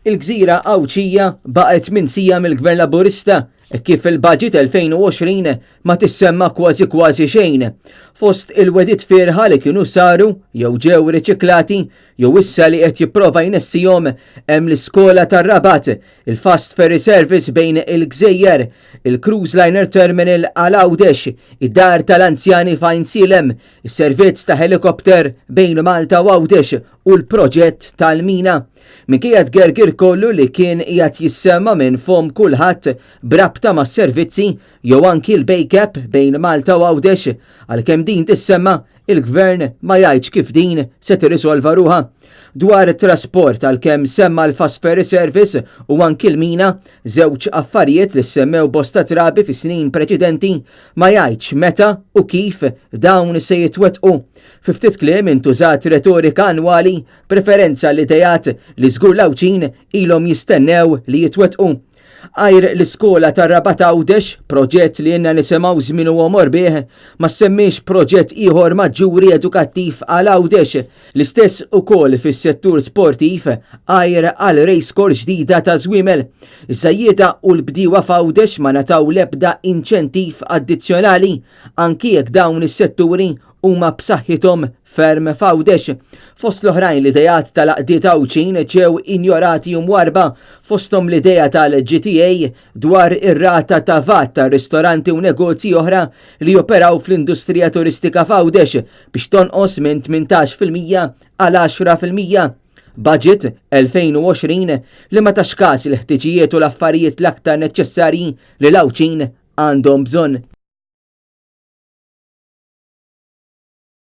Il-gżira Għawdxija baqgħet minsija mill-Gvern Laburista hekk kif fil-Budget 2020 ma tissemma kważi kważi xejn. Fost il-wegħdiet fierħa li kienu saru jew ġew riċiklati jew issa li qed jipprova jnessihom hemm l-iskola tar-Rabat, il-fast ferry service bejn il-gżejjer, il-cruise liner terminal għal Għawdex, id-dar tal-anzjani f'Għajnsielem, is-servizz ta' helikopter bejn Malta u Għawdex u l-proġett tal-mina. Minkejja t-tgergir kollu li kien qiegħed jissemma minn fomm kulħadd b'rabta mas-servizzi jew anki l-Baycap bejn Malta u Għawdex, għalkemm din tissemma, il-Gvern ma jgħidx kif din se tirrisolva ruħha. Dwar it-trasport għalkemm semma l-fast ferry service u anki l-mina, żewġ affarijiet li ssemmew bosta drabi fis-snin preċedenti, ma jgħidx meta u kif dawn se jitwettqu. Fi ftit kliem intużat retorika annwali Preferenza għall-ideat li żgur l-Għawdxin ilhom jistennew li jitwettqu. Għajr l-iskola tar-Rabat Għawdex, proġett li ilna nisimgħu żmien u għomor bih, ma ssemmiex proġett ieħor maġġuri edukattiv għal Għawdex. L-istess ukoll fis-settur sportiv għajr għal race course ġdida ta' Żwiemel. Iż-żajjieda u l-bdiewa f'Għawdex ma ngħataw l-ebda inċentiv addizzjonali anki jekk dawn is-setturi huma b'saħħithom ferm f'Għawdex. Fost l-oħrajn l-ideat tal-għaqdiet Għawdxin ġew injorati u mwarrba, fosthom l-idea tal-GTA dwar ir-rata ta' vat ta' ristoranti u negozji oħra li joperaw fl-industrija turistika f'Għawdex biex tonqos minn 18% għal 10%. Budget 2020 li ma tax każ il-ħtiġijiet u l-affarijiet l-aktar neċċessarji li l-Għawdxin għandhom bżonn.